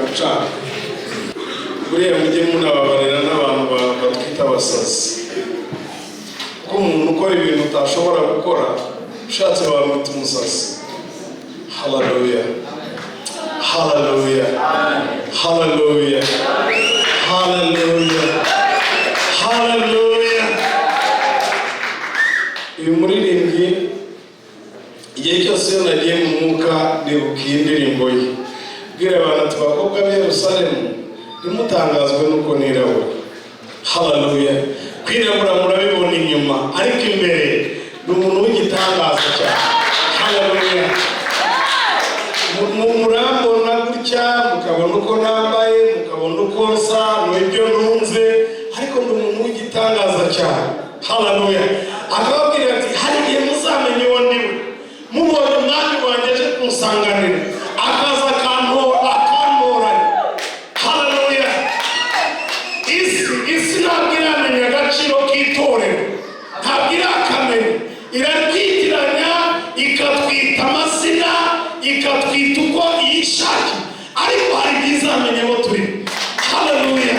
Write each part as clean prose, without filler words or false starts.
Byagucanga. Buriya mujye munababarira n'abantu batwita abasazi, kuko umuntu ukora ibintu utashobora gukora, ushatse wamwita umusazi. Haleluya, haleluya, haleluya, haleluya, haleluya! Uyu muririmbyi, igihe cyose iyo nagiye mu mwuka nibuka iyi ndirimbo ye. Bwira abantu ati: "Bakobwa b'i Yerusalemu, ntimutangazwe n'uko nirabura." Haleluya! Kwirabura murabibona inyuma, ariko imbere ni umuntu w'igitangaza cyane. Haleluya! Murambona gutya, mukabona uko nambaye, mukabona uko nsa n'ibyo ntunze, ariko ndi umuntu w'igitangaza cyane. Haleluya! Akababwira ati: "Hari igihe muzamenya uwo ndiwe, mubonye umwami wanjye aje kunsanganira, akaza akantoranya." Haleluya! Isi ntabwo iramenya agaciro k'itorero, ntabwo irakamenya. Iratwitiranya, ikatwita amazina, ikatwita uko yishakiye, ariko hari igihe izamenya abo turi. Haleluya!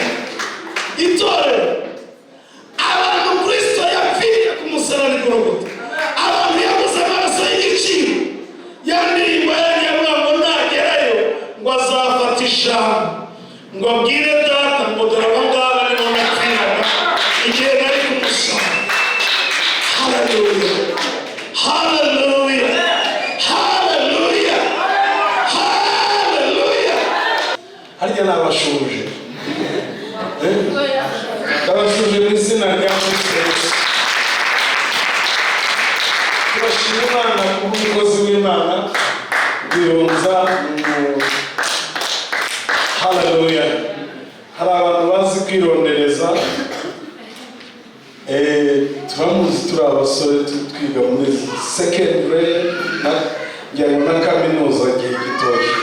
Itorero, abantu Kristo yapfiriye ku musaraba i Gologota, abantu yaguze amaraso y'igiciro. Ya ndirimbo yanjye avuga ngo nagerayo ngo azafata ijambo, ngo abwire Data ngo: "Dore aba ngaba nibo napfiraga igihe nari ku musaraba." Haleluya, haleluya, haleluya, haleluya! Harya nabashuje? Eh? Ndabashuje mu izina rya Kristo Yesu. Turashima Imana kuba umukozi w'Imana Rwiyonza mu. Haleluya! Hari abantu bazi kwirondereza. Turamuzi turi abasore, twiga muri secondary ngira ngo na kaminuza igihe gitoya,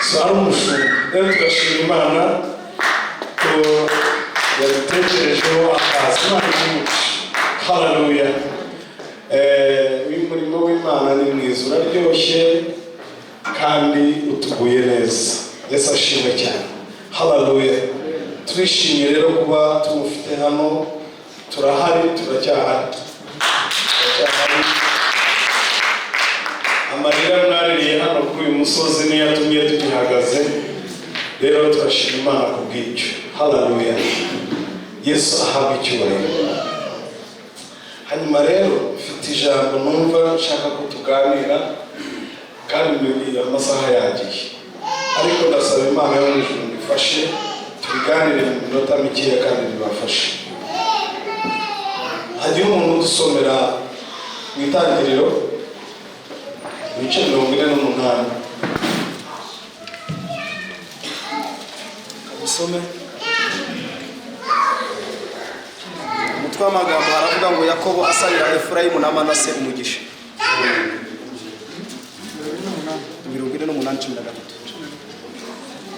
so ari umushumba. Rero turashima Imana ko yadutekerejeho akaza. Imana imuca. Haleluya! Uyu murimo w'Imana ni mwiza, uraryoshye kandi utuguye neza. Yesu ashimwe cyane. Haleluya! Turishimye rero kuba tumufite hano. Turahari, turacyahari, turacyahari. Amarira mwaririye hano kuri uyu musozi niyo yatumye tugihagaze. Rero turashima Imana ku bw'icyo. Haleluya! Yesu ahabwa icyubahiro. Hanyuma rero mfite ijambo numva nshaka ko tuganira, kandi amasaha yagiye, ariko ndasaba Imana yo mu ijuru ngo ifashe tubiganire mu minota mikeya kandi bibafashe. Hagira umuntu udusomera mu Itangiriro, ibice 48. Usome umutwe w'amagambo, haravuga ngo: "Yakobo asabira Efurayimu na Manase umugisha." 48, 13.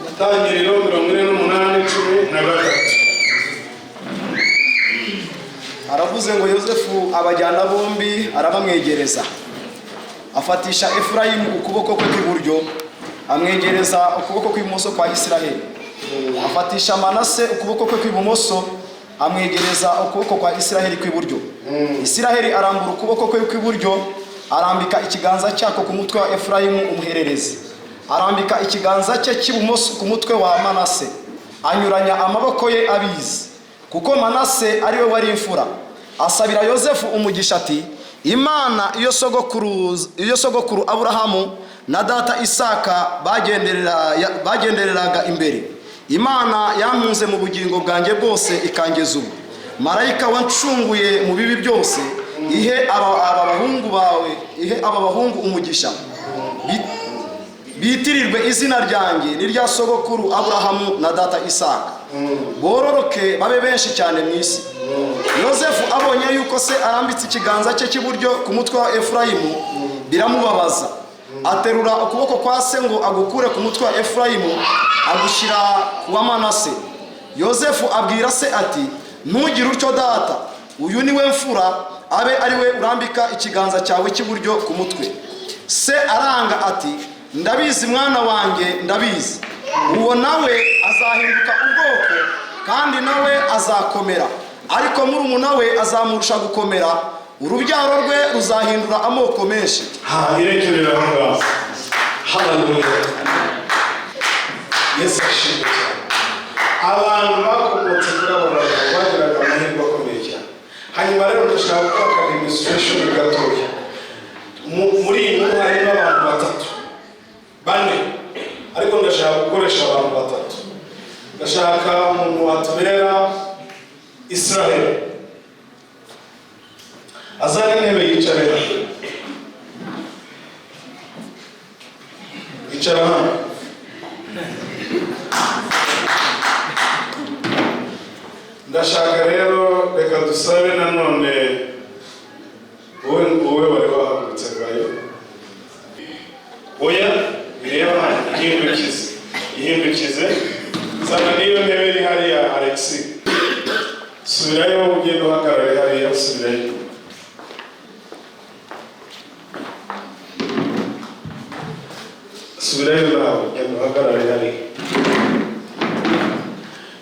Itangiriro 48, 13. Aravuze ngo: "Yosefu abajyana bombi, arabamwegereza, afatisha Efurayimu ukuboko kwe kw'iburyo, amwegereza ukuboko kw'ibumoso kwa Isiraheli, afatisha Manase ukuboko kwe kw'ibumoso, amwegereza ukuboko kwa Isiraheli kw'iburyo. Isiraheli arambura ukuboko kwe kw'iburyo, arambika ikiganza cyako ku mutwe wa Efurayimu umuhererezi, arambika ikiganza cye cy'ibumoso ku mutwe wa Manase, anyuranya amaboko ye abizi, kuko Manase ari we wari imfura. Asabira Yosefu umugisha ati: Imana iyo sogokuru Aburahamu na data Isaka bagendereraga imbere, Imana yankunze mu bugingo bwanjye bwose ikangeza ubu, marayika wancunguye mu bibi byose, ihe aba bahungu bawe, ihe aba bahungu umugisha, bitirirwe izina ryanjye n'irya sogokuru Aburahamu na data Isaka, bororoke babe benshi cyane mu isi." Yosefu abonye yuko se arambitse ikiganza cye cy'iburyo ku mutwe wa Efurayimu, biramubabaza. Aterura ukuboko kwa se ngo agukure ku mutwe wa Efurayimu, agushyira ku wa Manase. Yosefu abwira se ati: "Ntugire utyo, data, uyu ni we mfura, abe ari we urambika ikiganza cyawe cy'iburyo ku mutwe." Se aranga ati: "Ndabizi, mwana wanjye, ndabizi." Uwo nawe azahinduka ubwoko, kandi nawe azakomera, ariko murumuna we azamurusha gukomera, urubyaro rwe ruzahindura amoko menshi. Ha, irekerera aho ngaho. Haleluya, Yesu ashimwe cyane. Abantu bakomotse kuri abo bagabo bagiraga amahirwe akomeye cyane. Hanyuma rero dushaka gukora demonstration gatoya. Muri iyi nkuru harimo abantu batatu, bane, ariko ndashaka gukoresha abantu batatu. Ndashaka umuntu watubera Israel, azane intebe yicare hano. Icara hano. Ndashaka rero, reka dusabe nanone wowe wari wahagurutse bwayo. Oya, bireba hano. Ihindukize, ihindukize, zana n'iyo ntebe iri hariya. Alexi, subirayo, ugenda uhagarare hariya. Subirayo. Subirayo nawe, ugenda uhagarare hariya.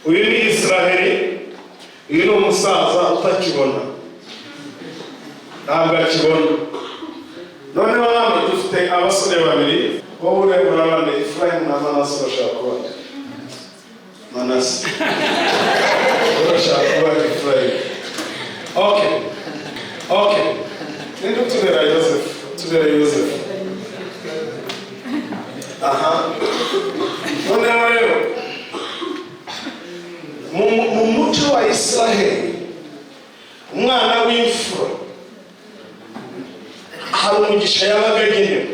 Uyu ni Israheli. Uyu ni umusaza utakibona, ntabwo akibona. Noneho hano dufite abasore babiri. Wowe ureba, urabona Efurayimu na Manase. Urashaka kuba Manase, urashaka kuba Efurayimu. Okay, ninde utubera Yosefu? Utubera Yosefu. Aha, noneho rero mu muco wa Israheli, umwana w'imfura hari umugisha yabaga agenewe,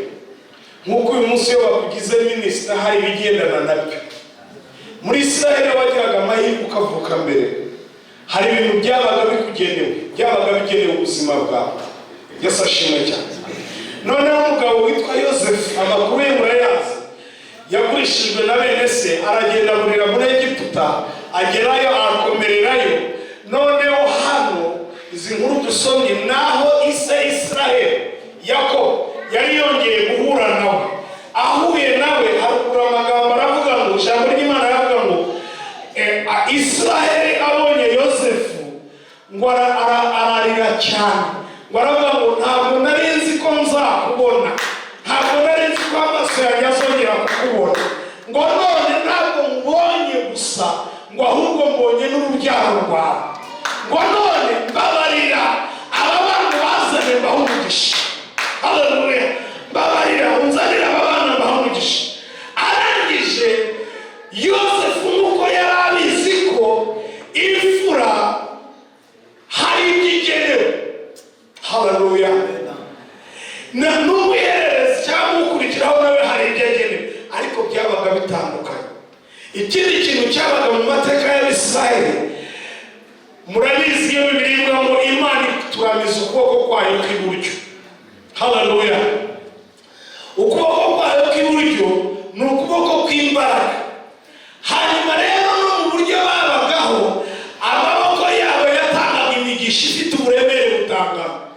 nk'uko uyu munsi iyo bakugize minisita hari ibigendana nabyo. Muri Israheli wagiraga amahirwe ukavuka mbere, hari ibintu byabaga bikugenewe, byabaga bigenewe ubuzima bwawe. Yesu ashimwe cyane. Noneho umugabo witwa Yosefu, amakuru ye murayazi, yagurishijwe na bene se, aragenda agurira muri Egiputa, agerayo arakomererayo. Noneho hano izi nkuru dusomye, naho ise Israheli Yakobo yari yongeye guhura nawe. Ahuye nawe, haruguru amagambo aravuga ngo, ijambo ry'Imana aravuga ngo Israheli abonye Yosefu ngo ararira cyane, ngo aravuga ngo: "Ntabwo nari nzi ko nzakubona, ntabwo nari nzi ko amaso yanjye azongera kukubona." Ngo none ntabwo mubonye gusa, ngo ahubwo mbonye n'urubyaro rwawe. Ngo none mbabarira, aba bana bazane mbahe umugisha. Haleluya! Mbabarira unzanire aba bana mbahe umugisha. Arangije Yosefu, nk'uko yari abizi ko imfura hari ibyo igenewe, haleluya, n'umuhererezi cyangwa ukurikiraho nawe hari ibyo agenewe, ariko byabaga bitandukanye. Ikindi kintu cyabaga mu mateka y'Abisirayeli, murabizi, iyo Bibiliya ivuga ngo Imana ituramiza ukuboko kwayo kw'iburyo, haleluya, ukuboko kwayo kw'iburyo ni ukuboko kw'imbaraga. Hanyuma rero no mu buryo babagaho, amaboko yabo yatangaga imigisha ifite uburemere butangana.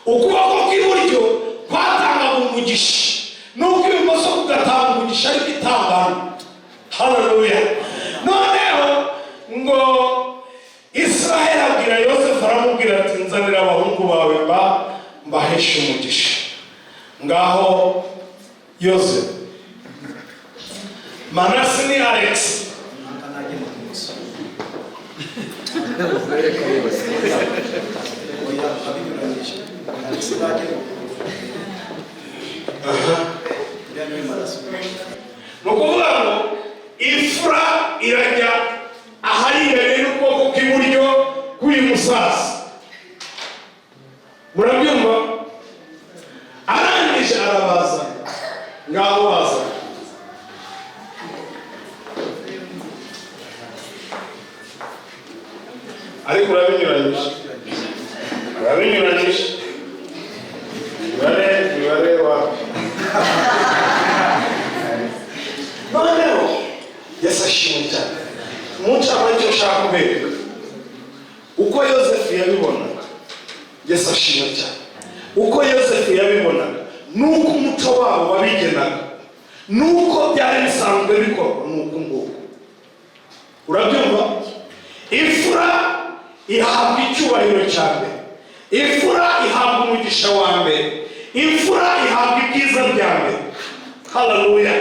Ukuboko kw'iburyo kwatangaga umugisha, n'ukw'ibumoso kugatanga umugisha, ariko itangana. Haleluya! Noneho ngo Israheli abwira Yosefu, aramubwira ati: "Nzanira abahungu bawe mbaheshe umugisha." Ngaho Yosefu, Manase ni Alex. Oya, abinyuranyije. Alex najye. Uriya niwe Manase. Ni ukuvuga ngo imfura irajya aharinganiye n'ukuboko kw'iburyo k'uyu musaza, murabyumva? Arangije arabazana. Ngaho bazana. Ariko urabinyuranyije, urabinyuranyije. Imibare, imibare wapi? Noneho Yesu ashimwe cyane. Mu ncamake, icyo nshaka kubereka, uko Yosefu yabibonaga, Yesu ashimwe cyane, uko Yosefu yabibonaga nuko umuco wabo wabigenaga. Nuko byari bisanzwe bikorwa ni uku nguku, urabyumva? Imfura ihabwa icyubahiro cya mbere, imfura ihabwa umugisha wa mbere, imfura ihabwa ibyiza bya mbere. Haleluya!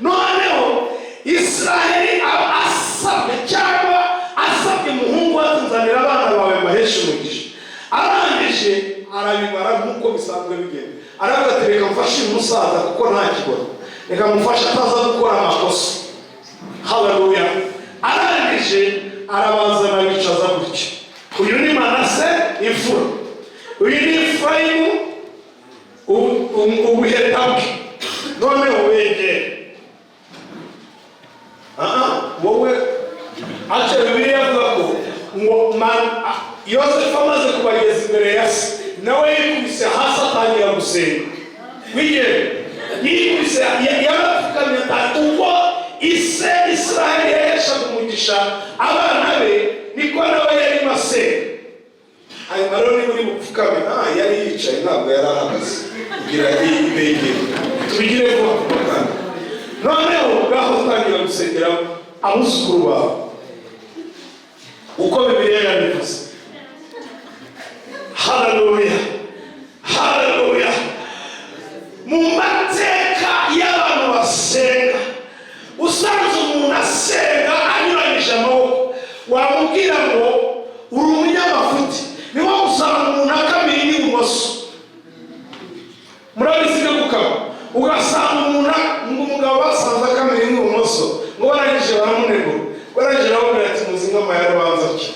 Noneho Israheli aba asabwe, cyangwa asabye umuhungu we, "Nzanira abana bawe mbaheshe umugisha." Arangije arabibara nk'uko bisanzwe bigenda, aravuga ati: "Reka mfashe uyu musaza kuko nta kibona, reka mufashe ataza gukora amakosa." Haleluya! Arangije arabazana, bicaza gutya. Uyu ni Manase imfura, uyu ni Efurayimu ubuheta bwe. Noneho begere aha wowe aca. Bibiliya avuga ko ngo Yosefu amaze kubageza imbere ya se, nawe yikubise hasi atangira gusenga. Wigere yikubise, yarapfukamye ubwo ise Israheli yaheshaga umugisha abana be, niko nawe yarimo asenga. Hanyuma rero niba uri bupfukame, yari yicaye, ntabwo yari ahagaze, kugira ibegere tubigire vuba vuba. Kandi noneho ngaho utangira gusengera abuzukuru bawe uko Bibiliya yabivuze. Haleluya, haleluya! Mu mateka y'abantu basenga, usanze umuntu asenga anyuranyije amaboko, wamubwira ngo uri umunyamafuti. Niwo usanga umuntu akamira n'ibumoso, murabizi byo gukama, ugasanga umuntu, ngo umugabo basanze akamira n'ibumoso, ngo barangije baramunegura, barangije baramubwira ati: "Muzi nk'ama ya rubanza ki?"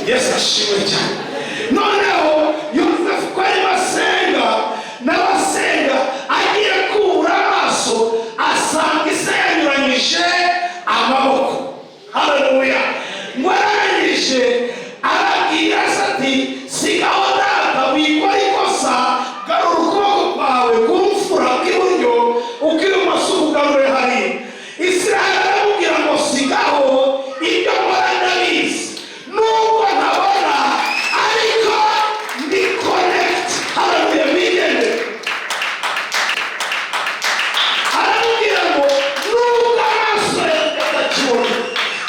Yesu ashimwe cyane. Noneho Yosefu ko arimo asenga n'abasenga, agiye kubura amaso asanga ise yanyuranyije amaboko. Haleluya! Ngo arangije arabwira se ati: "Sigaho data, wikora ikosa, garura ukuboko kwawe ku mfura kw'iburyo, uk'ibumoso ukugarure hariya." Israheli aramubwira ngo: "Sigaho, ibyo nkora ndabizi, nubwo ntabona ariko ndi connect." Haleluya! Bigendere. Aramubwira ngo: "Nubwo amaso yanjye atakibona,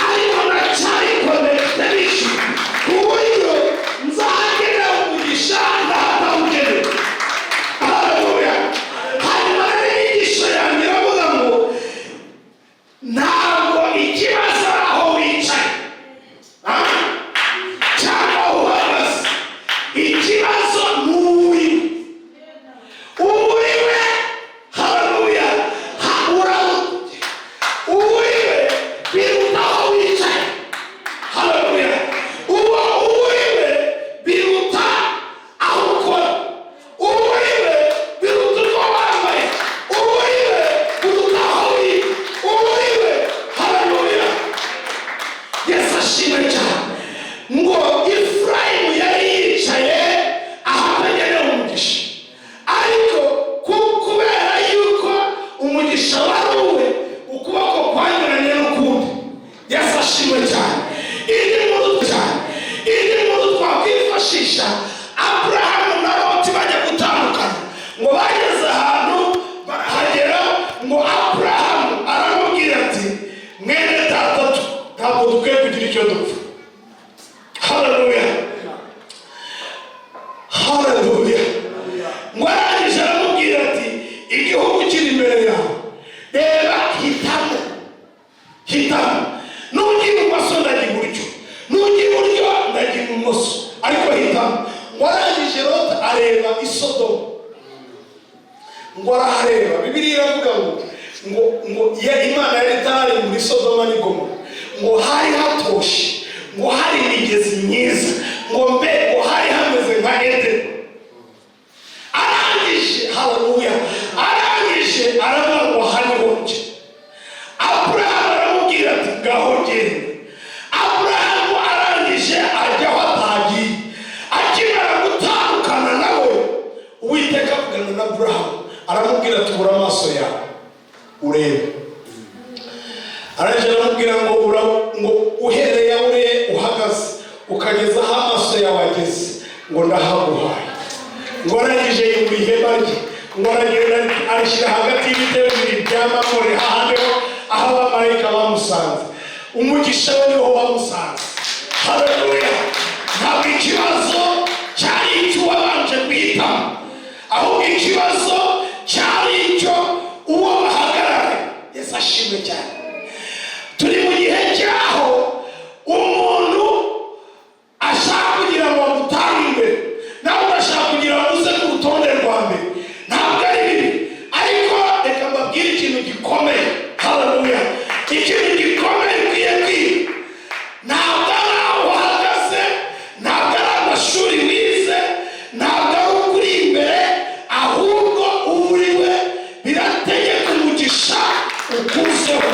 ariko ndacyari connect n'ijuru, ku buryo nzagera umugisha ndatawugenewe." Haleluya! Hanyuma rero inyigisho yanjye iravuga ngo ntabwo ikibazo ari aho wicaye, cyangwa aho uhagaze, ikibazo ni uriwe, uriwe. Haleluya! Uriwe biruta aho wicaye. Haleluya! Uwo uriwe biruta aho ukora, uriwe biruta uko wambaye, uriwe biruta aho wiga, uriwe. Haleluya! Yesu ashimwe cyane. Ngo Efurayimu yari yicaye ahatagenewe umugisha, ariko kubera yuko umugisha wari uwe, ukuboko kwanyuranye n'ukundi. Yesu ashimwe cyane. Indi nkuru cyane, indi nkuru twakwifashisha, Aburahamu na Loti bajya gutandukana, ngo bageze ahantu barahagera, ngo Aburahamu aramubwira ati: "Mwene data, ntabwo dukwiye kugira icyo dupfa." Haleluya, haleluya! Ngo arangije aramubwira ati: "Igihugu kiri imbere yawe, reba, hitamo, hitamo. Nujya ibumoso ndajya iburyo, nujya iburyo ndajya ibumoso, ariko hitamo." Ngo arangije Loti areba i Sodomu, ngo arahareba. Bibiliya iravuga ngo ya Imana yari itarari muri Sodoma n'i Gomora, ngo hari hatoshe, ngo hari imigezi myiza, ngo mbe ngo hari hameze nka Edeni. Arangije, haleluya, arangije aravuga ngo: "Hariho nje." Aburahamu aramubwira ati: "Ngaho genda." Aburahamu arangije ajya aho atagiye. Akimara gutandukana nawe, Uwiteka avugana na Aburahamu, aramubwira ati: "Ubura amaso yawe urebe." Arangije aramubwira ngo ngo uhereye aho uri uhagaze ukageza aho amaso yawe ageze, ngo ndahaguhaye. Ngo arangije yubura ihema rye. Ngo aragenda arishyira hagati y'ibitebe bibiri bya Mamure, hahandi ho aho abamarayika bamusanze. Umugisha we niho wamusanze. Haleluya! Ntabwo ikibazo cyari icy'uwabanje guhitamo, ahubwo ikibazo cyari icyo uwo bahagarara. Yesu ashimwe cyane. Turi mu gihe cyaho umuntu ashaka kugira ngo amutange imbere, nawe ugashaka kugira ngo uze ku rutonde rwa mbere. Ntabwo ari bibi, ariko reka mbabwire ikintu gikomeye. Haleluya! Ikintu gikomeye ukwiye kwiga, ntabwo ari aho uhagaze, ntabwo ari amashuri wize, ntabwo ari uko uri imbere, ahubwo uwo uri we birategeka umugisha ukuzeho.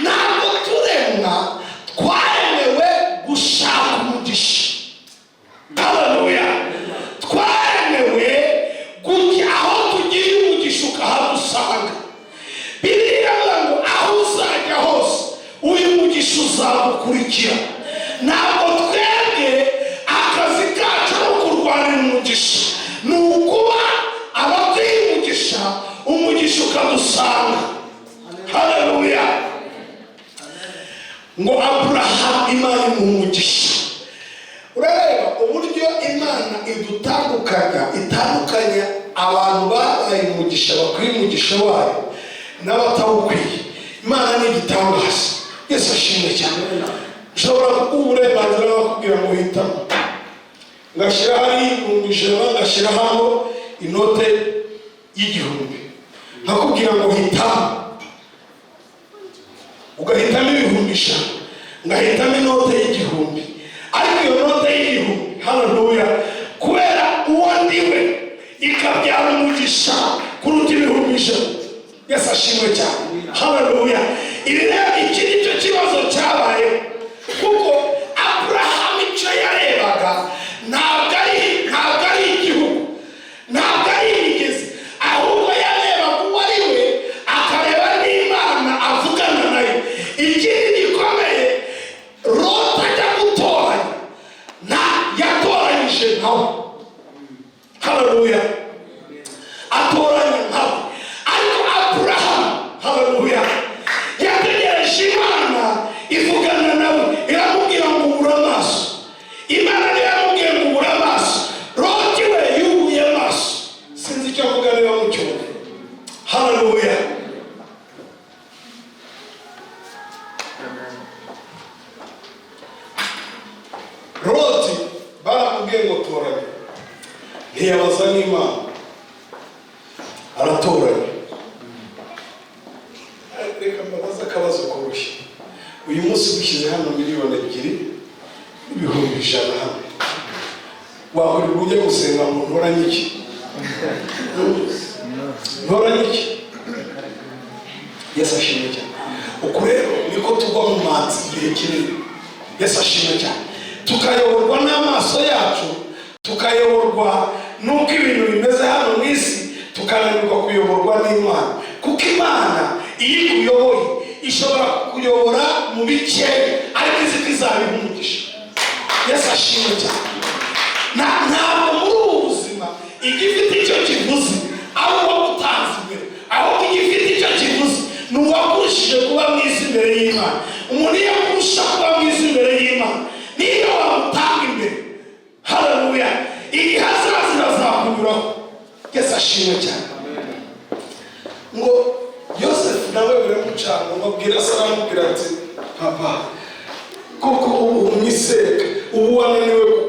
Ntabwo turemwa, twaremewe gushaka umugisha. Haleluya! Twaremewe kujya aho tugiye, umugisha ukahadusanga. Bibiliya iravuga ngo aho uzajya hose uyu mugisha uzagukurikira. Ntabwo twebwe akazi kacu ari ukurwanira umugisha, ni ukuba abakwiye umugisha, umugisha ukadusanga. Haleluya! Ngo Aburahamu Imana imuha umugisha. Urareba uburyo Imana idutandukanya, itandukanya abantu babaye umugisha, bakwiye umugisha wayo, n'abatawukwiye. Imana ni igitangaza. Yesu ashimwe cyane. Nshobora kuguha uburenganzira bakubwira ngo hitamo, ngashyira hari 100,000, ngashyira hano inote y'1000, nkakubwira ngo hitamo, ugahitamo 100,000, ngahitamo inote y'1000. Ariko iyo note y'1000, haleluya, kubera uwo ndiwe, ikabyara umugisha kuruta 100,000. Yesu ashimwe cyane. Haleluya! Ibi rero, iki ni cyo kibazo cyabayeho, kuko Aburahamu icyo yarebaga ntabwo ari igihugu, ntabwo ari imigezi, ahubwo yarebaga uwo ari we, akareba n'Imana avugana nayo. Ikindi gikomeye, Loti ajya gutoranya, nta yatoranyije nkawe. Haleluya! Atoranya nkawe. Ariko Aburahamu, haleluya, yategereje Imana ivugana nawe, iramubwira ngo ubure amaso. Imana niyo yamubwiye ngo ubure amaso. Loti we yubuye amaso. Sinzi icyo avuga niba mucyumva. Haleluya! Loti baramubwiye ngo toranya, ntiyabaza n'Imana, aratoranya. Reka mbabaze akabazo koroshye. Uyu munsi dushyize hano 2,100,000 hano, wakwirirwa ujya gusenga ngo ntoranye iki, ntoranye iki? Yesu ashimwe cyane. Uku rero niko tugwa mu manzi igihe kinini. Yesu ashimwe cyane. Tukayoborwa n'amaso yacu, tukayoborwa n'uko ibintu bimeze hano mu isi, tukananirwa kuyoborwa n'Imana, kuko Imana iyo ikuyoboye ishobora kukuyobora mu bike, ariko izi ko izabiha umugisha. Yesu ashimwe cyane. Ntabwo muri ubu buzima igifite icyo kivuze ari uwagutanze imbere, ahubwo igifite icyo kivuze ni uwakurushije kuba mwiza imbere y'Imana. Umuntu iyo akurusha kuba mwiza imbere y'Imana, niyo wamutanga imbere, haleluya, igihe azazira azakunyuraho. Yesu ashimwe cyane. Ngo Yosefu nawe biramucanga, ngo abwira se, aramubwira ati: "Papa, koko ubu umwiseka, ubu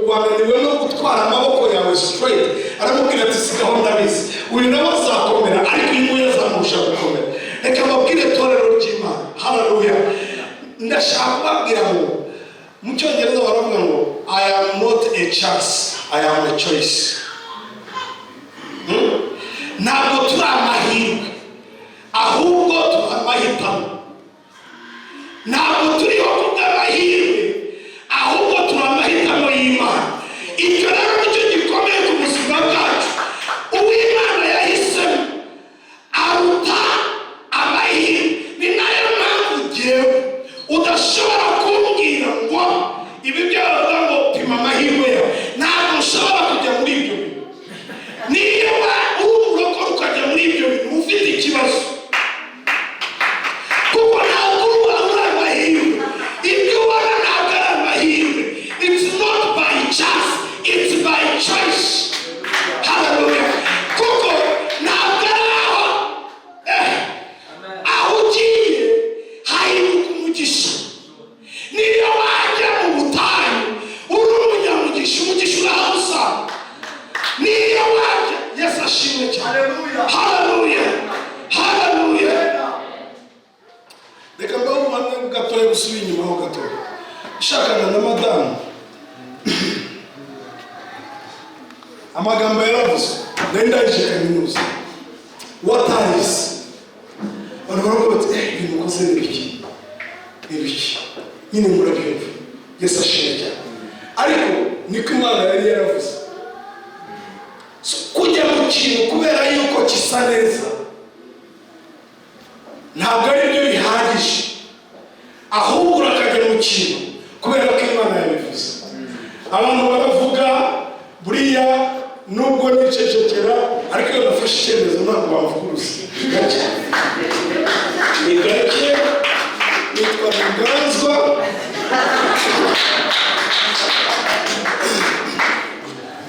wananiwe no gutwara amaboko yawe straight." Aramubwira ati: "Sigaho, ndabizi, uyu nawe azakomera, ariko uyu nguyu azamurusha gukomera." Reka mbabwire, torero ry'Imana, haleluya, ndashaka kubabwira ngo mu Cyongereza baravuga ngo "I am not a chance, I am a choice." Ntabwo turi amahirwe, ahubwo turi amahitamo. Ntabwo turiho kubw'amahirwe, ahubwo turi amahitamo y'Imana. Icyo rero nicyo gikomeye ku buzima bwacu. Uw'Imana yahisemo aruta amahirwe. Ni nayo mpamvu jyewe udashobora kumbwira ngo ibi byo bavuga ngo pima amahirwe yawe, ntabwo ushobora kujya muri ibyo bintu. Niyo choice. Hallelujah. Kuko ntabwo ari aho aho ugiye hahinduka umugisha. Niyo wajya mu butayu uri umunyamugisha, umugisha urahawusanga. Niyo wajya. Yesu ashimwe cyane. Haleluya, haleluya. Reka mbaho ubuhamya gatoya, gusubira inyuma ho gatoya. Nshakana na madamu, amagambo yaravuze. Nari ndangije kaminuza, watarize. Abantu baravuga bati: "Eh, ibintu ukoze ni ibiki? Ni ibiki?" Nyine murabyumva. Yesu ashimwe cyane. Ariko niko Imana yari yaravuze. So, kujya mu kintu kubera yuko gisa neza ntabwo ari byo bihagije, ahubwo urakajya mu kintu kubera ko Imana yabivuze. Abantu baravuga buriya, nubwo nicecekera, ariko iyo nafashe icyemezo ntabwo bavuguruza. Gake ni gake. Nitwa Ntaganzwa.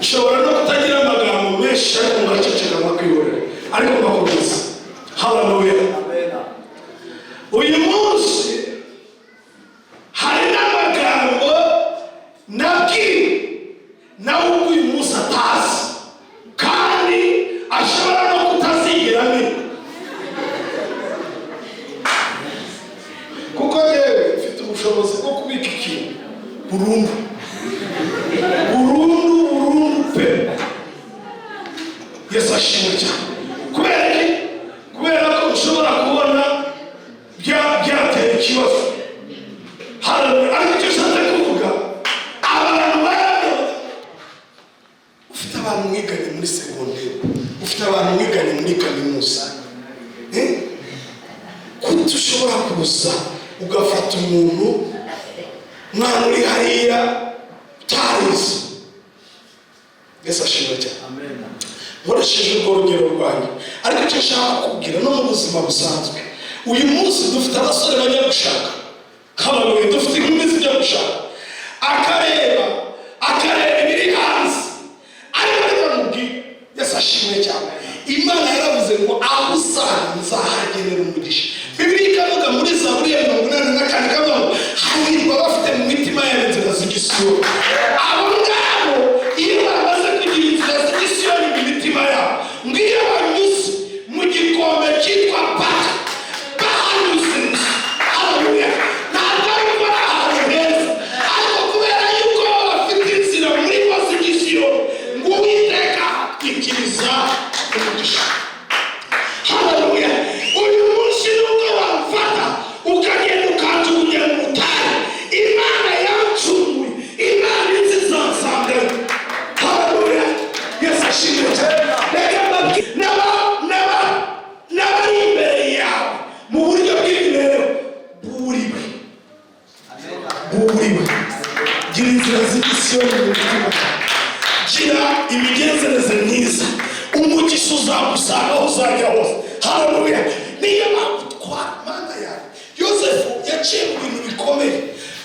Nshobora no kutagira amagambo menshi, ariko ngaceceka nkakwihorera, ariko ngakomeza. Haleluya. Uyu munsi hari n'amagambo nabwiwe nawe ubwo uyu munsi atazi, kandi ashobora no kutazigera amenya, kuko yewe mfite ubushobozi bwo kubika ikintu burundu, burundu, burundu pe. Yesu ashimwe cyane. Kubera iki? Kubera ko ushobora kubona byateye ikibazo. Haleluya. Ariko icyo ushatse kuvuga, abantu barabona ufite abantu mwiganye muri segonderi, ufite abantu mwiganye muri kaminuza. Eh? Kuki ushobora kuza ugafata umuntu, mwana uri hariya utarize? Yesu ashimwe cyane. Nkoresheje urwo rugero rwanjye, ariko icyo nshaka kukubwira, no mu buzima busanzwe, uyu munsi dufite abasore bajya gushaka. Haleluya. Dufite inkumi zijya gushaka, akareba, akareba ibiri hanze. Ariko reka mubwire, Yesu ashimwe cyane, Imana yaravuze ngo: "Aho uzajya nzahagenera umugisha." Bibiliya ikavuga muri Zaburi ya 84, ikavuga ngo: "Hahirwa abafite mu mitima yabo inzira z'igisiyoni." Abo ngabo iyo bamaze kugira inzira z'igisiyoni mu mitima yabo, ngo iyo banyuze mu gikombe cyitwa Baka, bahanyuze gusa, haleluya, ntabwo ari uko ari ahantu heza, ariko kubera yuko baba bafite inzira muri bo z'igisiyoni, ngo Uwiteka ahatwikiriza umugisha. Haleluya. Uyu munsi nubwo wamfata ukagenda ukanjugunya mu butayu, Imana yancunguye, Imana inzi izansangayo. Haleluya. Yesu ashimwe cyane. Reka mbabwire, n'abari imbere yawe mu buryo bw'imibereho buriwe, buriwe. Gira inzira z'igisiyoni mu mutima, gira imigenzereze myiza, umugisha uzagusanga aho uzajya hose. Haleluya. Niyo bagutwara, Mana yawe, Yosefu yaciye mu bintu bikomeye,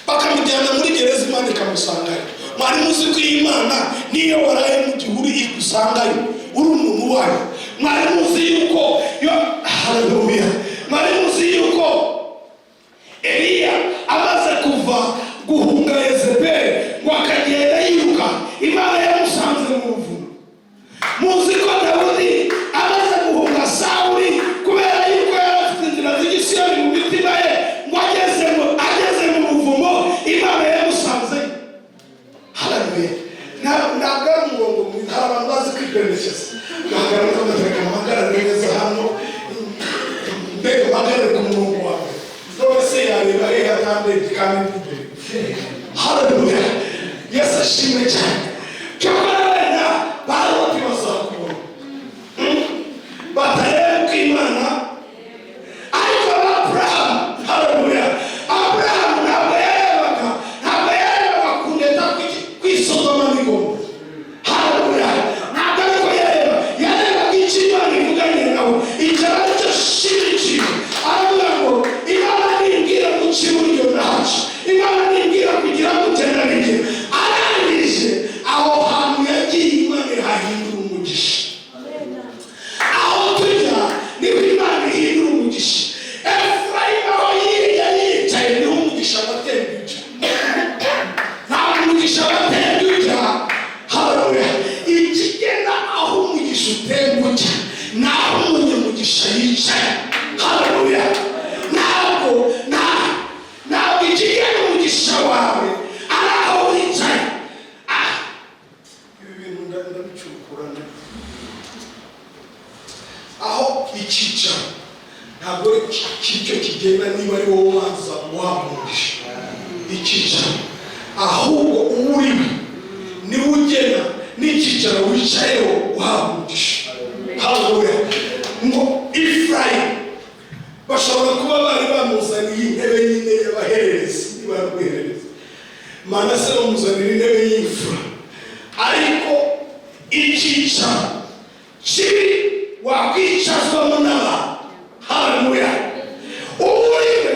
bakamujyana muri gereza, Imana ikamusangayo. Mwari muzi ko iyi Imana niyo waraye mu gihuru igusangayo uri umuntu wayo? Mwari muzi yuko yo, haleluya, mwari muzi yuko Eliya amaze kuva guhunga Yezebeli ngo akagenda yiruka, Imana yamusanze mu buvumo? Muzi ko Dawudi amaze guhunga Sawuli, kubera yuko yari afite inzira z'igisiyoni mu mitima ye, ngo ageze mu buvumo Imana yamusanze? Haleluya. Ntabwo ari umurongo mwiza. Hari abantu bazi kwiperekeza, gahagarara ukabatereka, mpagarare neza hano, mbega mpagarare ku murongo wawe. None se yareba hehe atandebye kandi ndi imbere? Haleluya. Yesu ashimwe cyane. Cyakora wenda Baroti bazakubona batareba uko Imana, ariko Aburahamu, haleluya, Aburahamu ntabwo yarebaga kundeta kw'i Sodoma n'Igomora. Haleluya. Ntabwo ariko yarebaga. ukurana. Aho icyicaro ntabwo ari cyo kigenda niba ari wowe ubanza wamugisha icyicaro, ahubwo uwo uriwe niwe ugena n'icyicaro wicayeho uhabwa umugisha. Haleluya! Ngo Efurayimu bashobora kuba bari bamuzaniye intebe nyine y'abahererezi, niba ari guherereza. Manase bamuzanira intebe y'imfura, ariko icyicaro kibi wakwicazwamo n'abantu. Haleluya! Uriwe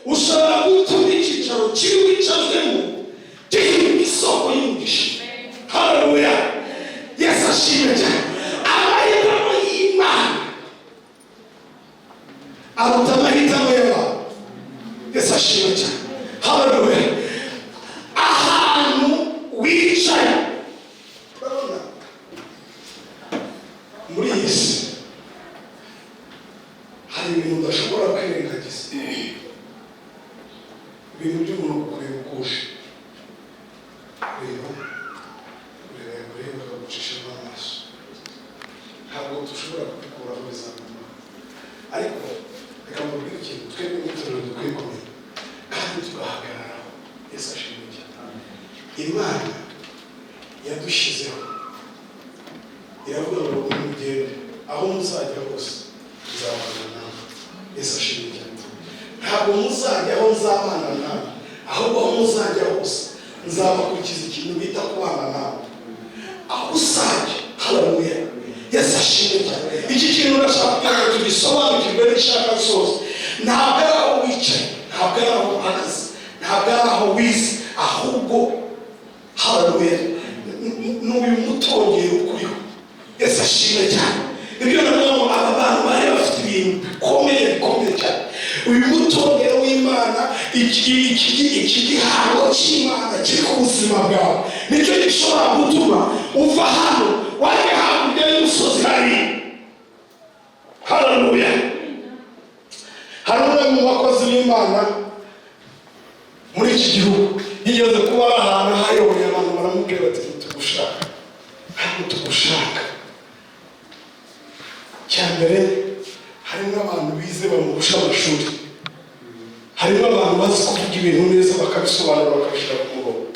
ushobora gutuma icyicaro kibi wicazwemo gihinduka isoko y'umugisha. Haleluya! Yesu ashimwe cyane. Amahitamo y'Imana aruta amahitamo y'abantu. Yesu ashimwe cyane. Haleluya! Ahantu wicaye, urabona muri iyi si hari ibintu udashobora kwirengagiza, ibintu by'umuntu kukureba uko uje, reba, kureba, kureba, akagucishamo amaso. Ntabwo dushobora kubikuraho, bizaguma. Ariko reka mbabwire ikintu twebwe nk'itorero dukwiye kumenya kandi tugahagararaho. Yesu ashimwe cyane. Imana yadushyizeho, iravuga ngo: "Nimugende, aho muzajya hose nzabana nawe." Yesu ashimwe cyane. Ntabwo muzajya aho nzabana nawe, ahubwo aho muzajya hose nzabakurikiza ikintu bita kubana nawe aho uzajya. Haleluya! Yesu ashimwe cyane. Iki kintu ndashaka kugira ngo tugisobanukirwe n'ishaka zose. Ntabwo ari aho wicaye, ntabwo ari aho uhagaze, ntabwo ari aho wize, ahubwo, haleluya, ni uyu mutongero ukuriho. Yesu ashimwe cyane. Ibyo navuga ngo aba bantu bari bafite ibintu bikomeye, bikomeye cyane. Uyu mutongero w'Imana, iki gihango cy'Imana kiri ku buzima bwawe, nicyo gishobora gutuma uva hano wajya hakurya y'umusozi hariya. Haleluya! Hari umwe mu bakozi b'Imana muri iki gihugu yigeze kuba ari ahantu hayoboye abantu, baramubwira bati: "Ntitugushaka, ntabwo tugushaka." Cya mbere, harimo abantu bize bamurusha amashuri, harimo abantu bazi kuvuga ibintu neza, bakabisobanura, bakabishyira ku murongo.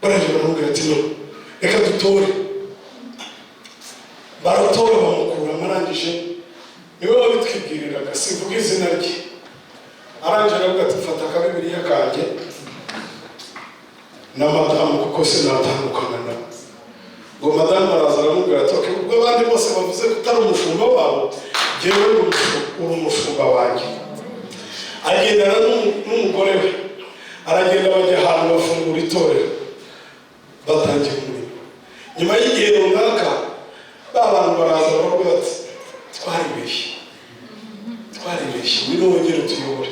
Barangije baramubwira ati: "No, reka dutore." Baratora, bamukuramo. Arangije, niwe wabitwibwiriraga, sivuga izina rye. Arangije aravuga ati: "Fata akabibiriya kanjye na madamu, kuko sinatandukana nawe." Ngo madamu araza aramubwira ati: "Okay, ubwo abandi bose bavuze ko utari umushumba wabo, jyewe uri umushumba wanjye." Agendana n'umugore we, aragenda, bajya ahantu bafungura itorero, batangira umurimo. Nyuma y'igihe runaka, ba bantu baraza baravuga bati: "Twaribeshye, twaribeshye, ngwino wongere utuyobore."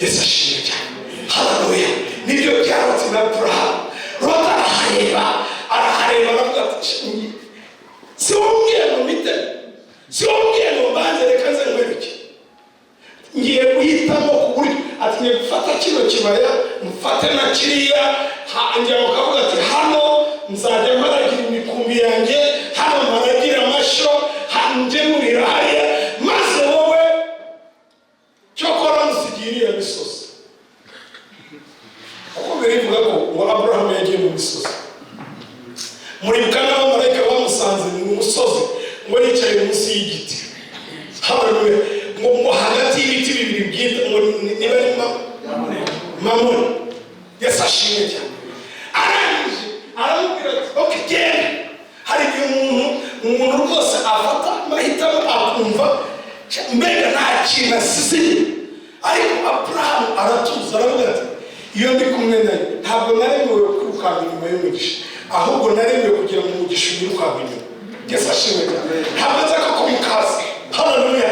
Yesu ashimwe cyane. Haleluya! Nibyo bya Loti na Aburahamu. Loti arahareba, arahareba, aravuga ati: "Si wowe umbwiye ngo mpite? Si wowe umbwiye ngo mbanze? Reka nze nkwereke. Ngiye guhitamo ku buryo," ati, "ngiye gufata kino kibaya, mfate na kiriya." Ngira ngo kavuga ati: "Hano nzajya mparagira imikumbi yanjye, hano mparagira amashyo, njye nurira hariya, maze wowe cyokora musigiye iriya misozi." Kuko birivuga ko ngo Aburahamu yagiye mu misozi. Muribuka n'abamarayika bamusanze mu musozi, ngo yicaye munsi y'igiti. Haleluya! Ngo hagati y'ibiti bibiri byita ngo niba ari Mamure. Yesu ashimwe cyane. Arangije aramubwira ati: "Ok, genda." Hari igihe umuntu rwose afata amahitamo, akumva mbega nta kintu asize inyuma. Ariko Aburahamu aratuza, aravuga ati: "Iyo ndi kumwe nayo, ntabwo naremewe kwirukanka inyuma y'umugisha, ahubwo naremewe kugira ngo umugisha unyirukanka inyuma." Yesu ashimwe cyane. Ntabwo nza ko mukazi. Haleluya!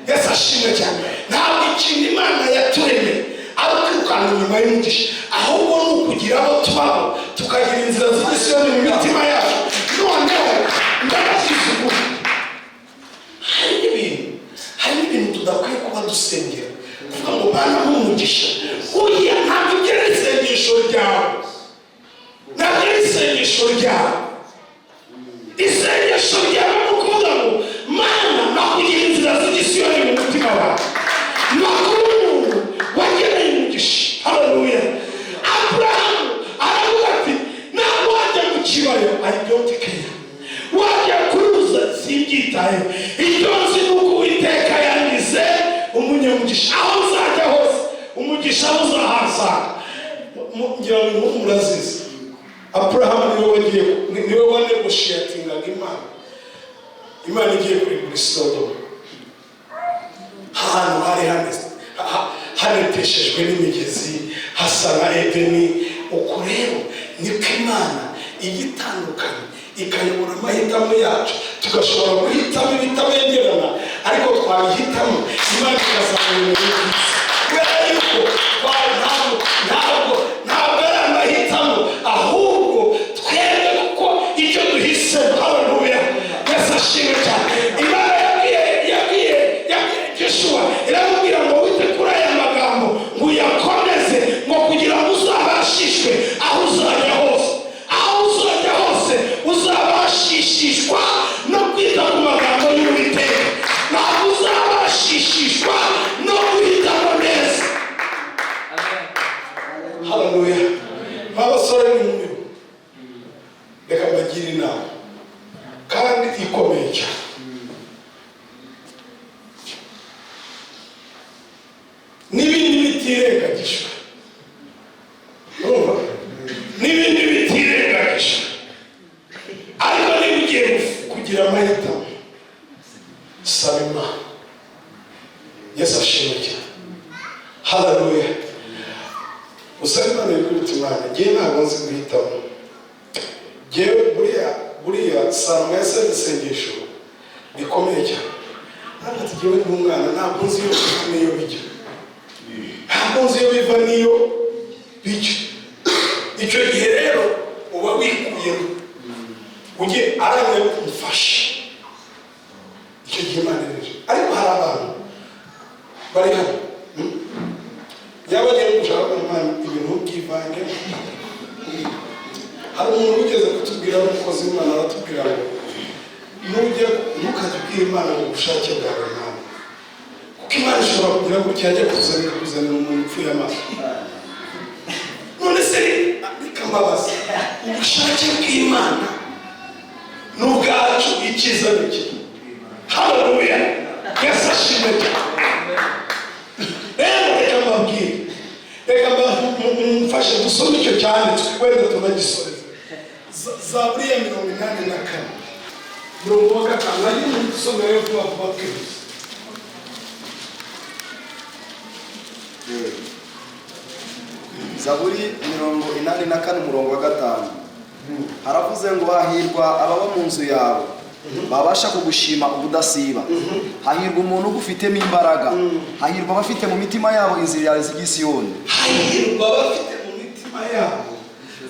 Yesu ashimwe cyane. Ntabwo ikintu Imana yaturemeye ari ukwirukanka inyuma y'umugisha, ahubwo ni ukugira abo tubaho, tukagira inzira z'igisiyoni mu mitima yacu. Noneho ndababwiza ukuri, hari n'ibintu tudakwiye kuba dusengera, kuvuga ngo: "Mana, nk'umugisha." Oya, ntabwo ibyo ari isengesho ryawe, ntabwo ari isengesho ryawe. Isengesho ryawe ni ukuvuga ngo: "Mana, nakugira inzira z'igisiyoni mu mutima wawe, nakuba umuntu wageneye umugisha." Haleluya! Aburahamu aravuga ati: "Ntabwo wajya mu kibaya, I don't care. Wajya kuruza, simbyitayeho. Icyo nzi ni uko Uwiteka yangize umunyamugisha. Aho nzajya hose, umugisha uzahasanga." Ngira ngo inkuru murazizi. Aburahamu niwe wagiye, niwe wanegotiatingaga Imana. Imana igiye kurimbura Sodomu, ahantu hari hameze haneteshejwe n'imigezi, hasa nka Edeni. Uko rero niko Imana ijya itandukanye, ikayobora amahitamo yacu, tugashobora guhitamo ibitabengerana, ariko twabihitamo, Imana ikazamura ibintu byiza, kubera yuko ntabwo ari amahitamo, ahubwo twebwe kuko icyo duhisemo. Haleluya! Yesu ashimwe cyane. Imana yabwiye Joshua, iramubwira ngo: "Wite kuri aya magambo, ngo uyakomeze, ngo kugira ngo uzabashishwe aho uzajya hose. Aho uzajya hose, uzabashishishwa no kwita ku magambo y'Uwiteka, ntabwo uzabashishishwa no guhitamo neza." Haleluya! Abasore n'inkumi, reka mbagire inama kandi ikomeye cyane. N'ibindi bitirengagijwe, urumva, n'ibindi bitirengagijwe, ariko niba ugiye kugira amahitamo, saba Imana. Yesu ashimwe cyane. Haleluya! Usaba Imana, yikubita Imana: "Ngewe ntabwo nzi guhitamo." Ngewe buriya Salomo yasenze isengesho rikomeye cyane. Ntabwo ati: "Ngewe ndi umwana, ntabwo nzi iyo biva n'iyo bijya, ntabwo nzi iyo biva n'iyo bijya." Icyo gihe rero uba wikuyemo, ujye aramye umufashe. Icyo gihe Imana ireje. Ariko hari abantu bari hano, Yaba agiye gushaka Imana, ibintu byivangemo. Hari umuntu wigeze kutubwira, umukozi w'Imana, aratubwira ngo: "Nujya, ntukajye ubwira Imana ngo ubushake bwawe Imana, kuko Imana ishobora kugira gutya, yajya kuzanira kuzanira umuntu upfuye amaso." None se reka mbabaze, ubushake bw'Imana n'ubwacu, icyiza ni iki? Haleluya! Yesu ashimwe cyane. Rero reka mbabwire, reka mfashe dusome icyo cyanditswe, wenda tunagisoreze. Zaburi ya 84, murongo wa 5. Nagiye mu dusomere vuba vuba twihuse. Zaburi 84, umurongo wa 5, haravuze ngo: "Hahirwa ababa mu nzu yawe, babasha kugushima ubudasiba. Hahirwa umuntu ugufitemo imbaraga, hahirwa abafite mu mitima yabo inzira z'igisiyoni." Hahirwa abafite mu mitima yabo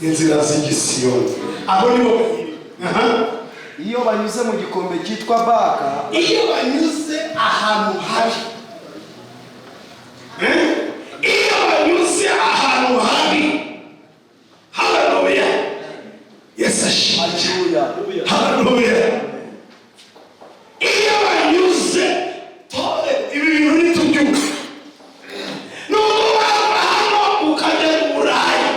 inzira z'igisiyoni, abo nibo bahirwa. Aha. "Iyo banyuze mu gikombe cyitwa Baka," Iyo banyuze ahantu habi, Eh? Iyo banyuze ahantu habi. Haleluya! Yesu ashimwe. Haleluya. Haleluya! Iyo banyuze tore, ibi bintu ntitubyumva. Nubwo wava hano ukajya mu Burayi,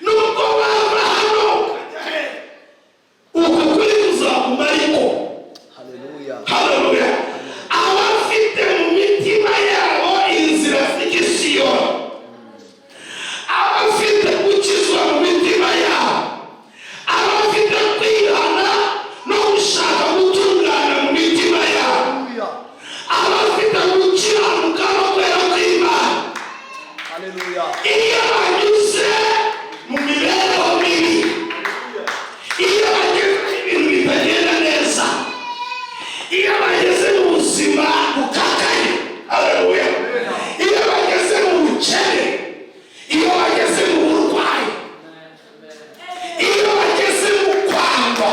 nubwo wava hano ukajya he, uku kuri kuzaguma ariko. Haleluya. Haleluya! Abafite mu mitima yabo inzira z'igisiyoni, abafite gukizwa mu mitima yabo, abafite kwihana no gushaka gutungana mu mitima yabo, Haleluya. abafite gukiranuka no kwera kw'Imana, Haleluya. iyo banyuze mu mibereho mibi, iyo bageze ibintu bitagenda neza, iyo bageze mu buzima bukakaye, haleluya, iyo bageze mu bukene, iyo bageze mu burwayi, iyo bageze mu kwangwa,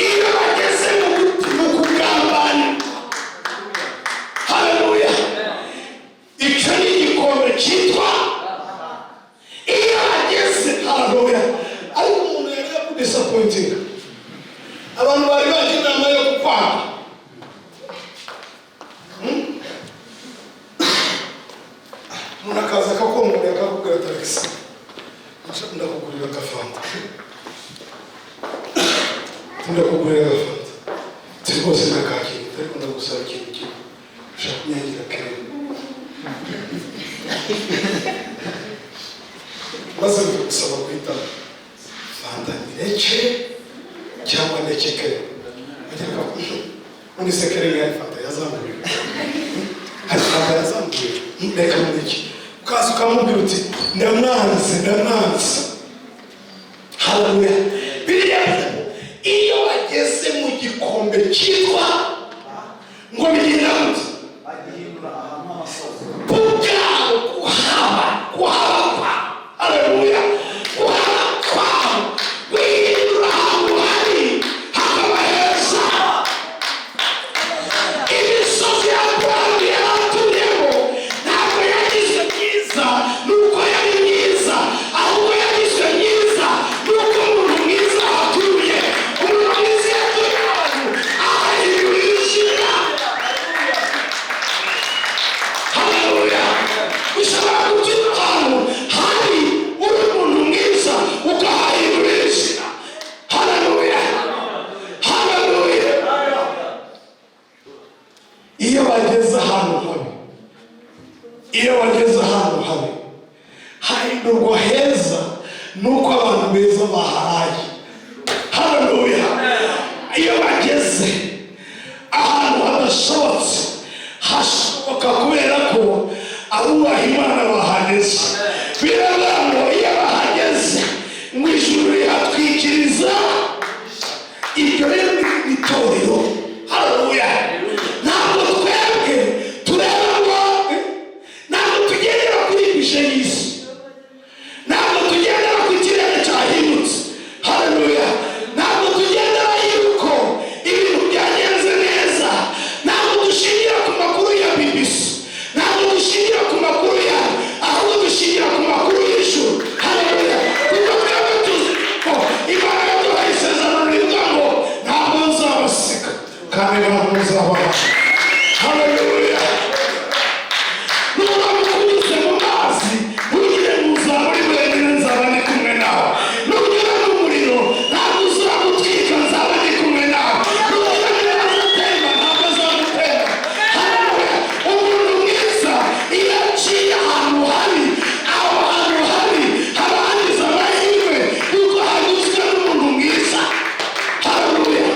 iyo bageze mu kugambanirwa, haleluya, icyo ni igikombe cyitwa iyo bageze. Haleluya! Ariko umuntu yareba Kudisappointinga abantu bari bajya inama yo kukwanga. Umuntu akaza akakongorera, akakubwira ati: "Alex, ndakugurira agafanta, ndakugurira agafanta." Ati: "Rwose ndakakira, ariko ndagusaba ikintu kimwe, ushaka kunyangira kera." Maze bikagusaba guhitamo: fanta nireke cyangwa ndeke kere? Agira undi se kere hari fanta yazangurira, hari fanta yazangurira, reka mureke. Ukaza ukamubwira uti: "Ndamwanze, ndamwanze." Haleluya! Biriya iyo bageze mu gikombe cyitwa ngo bigenda gute? Bagihindura ahantu h'amasoko. Kubwabo kuhaba, kuhaba kwa, haleluya, kuhaba kwabo guhindura ahantu hari hakaba heza. Imisozi ya Aburahamu yari atuyemo ntabwo yagizwe myiza nuko yari myiza, ahubwo yagizwe myiza nuko umuntu mwiza atuye. Umuntu mwiza iyo atuye ahantu ahahindura izina. Haleluya! Ushobora gutura ahantu hari uri umuntu mwiza ukahahindura izina. Haleluya, haleluya! Iyo bageze ahantu habi, iyo bageze ahantu habi hahindurwa heza nuko abantu beza baharaye. Haleluya! Iyo bageze ahantu hadashobotse hashoboka kubera ko abubaha Imana bahageze. Biravuga ngo iyo bahageze ngo ijuru rihatwikiriza. Iryo rero ni itorero. Haleluya! Ntabwo twebwe tureba ngo, ntabwo tugendera kuri budget y'isi, ntabwo tugendera ku kirere cyahindutse. Haleluya! Ntabwo tugendera yuko ibintu byagenze neza, ntabwo dushingira ku makuru ya BBC, ntabwo dushingira ku makuru ya, ahubwo dushingira ku makuru y'ijuru. Haleluya! Kuko twebwe tuzi ko Imana yaduhaye isezerano rivuga ngo: "Ntabwo nzabasiga kandi ntabwo nzabaha." Haleluya! Nuramuka unyuze mu mazi, ntugire ngo uzaba uri wenyine, nzaba ndi kumwe nawe. Nugera mu muriro, ntabwo uzagutwika, nzaba ndi kumwe nawe. Nugera mu mazi atemba, ntabwo azagutemba. Haleluya! Umuntu mwiza iyo aciye ahantu habi, aho hantu habi haba hagize amahirwe kuko hanyuzwe n'umuntu mwiza. Haleluya!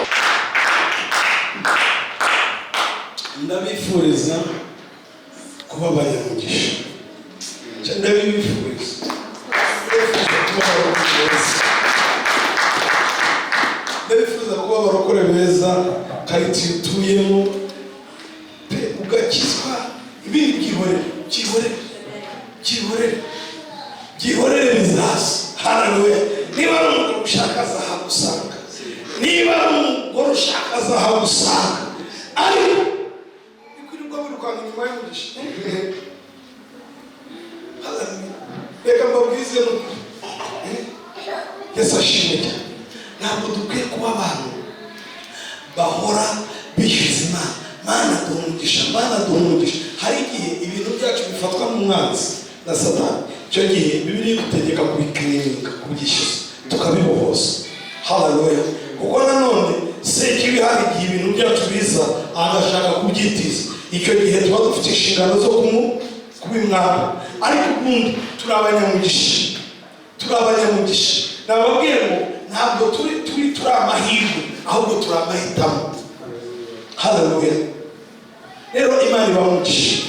Ndabifuriza kuba abanyamugisha, ndabibifuriza. Ndabifuza kuba abarokore beza, ndabifuza kuba abarokore beza. Karitsiye utuyemo pe, ugakizwa, ibindi byihorere, byihorere, byihorere, byihorere, bizaza. Haleluya! Niba ari umugabo ushaka azahagusanga, niba ari umugore ushaka azahagusanga, ariko bikwirirwa wirukanka inyuma y'umugisha. Haleluya! Reka mbabwize n'ukuri. Yesu ashimwe cyane. Ntabwo dukwiye kuba abantu bahora bishyuza Imana: "Mana, duha umugisha, Mana, duha umugisha." Hari igihe ibintu byacu bifatwa mu mwanzi na Satani. Icyo gihe Bibiliya idutegeka kubiclaiminga, kubyishyuza, tukabibohoza. Haleluya! Kuko nanone sekibi hari igihe ibintu byacu biza agashaka kubyitiza. Icyo gihe tuba dufite inshingano zo kubimwaka. Ariko ubundi turi abanyamugisha, turi abanyamugisha. Nababwiye ngo ntabwo turi amahirwe, ahubwo turi amahitamo. Haleluya! Rero Imana ibaha umugisha.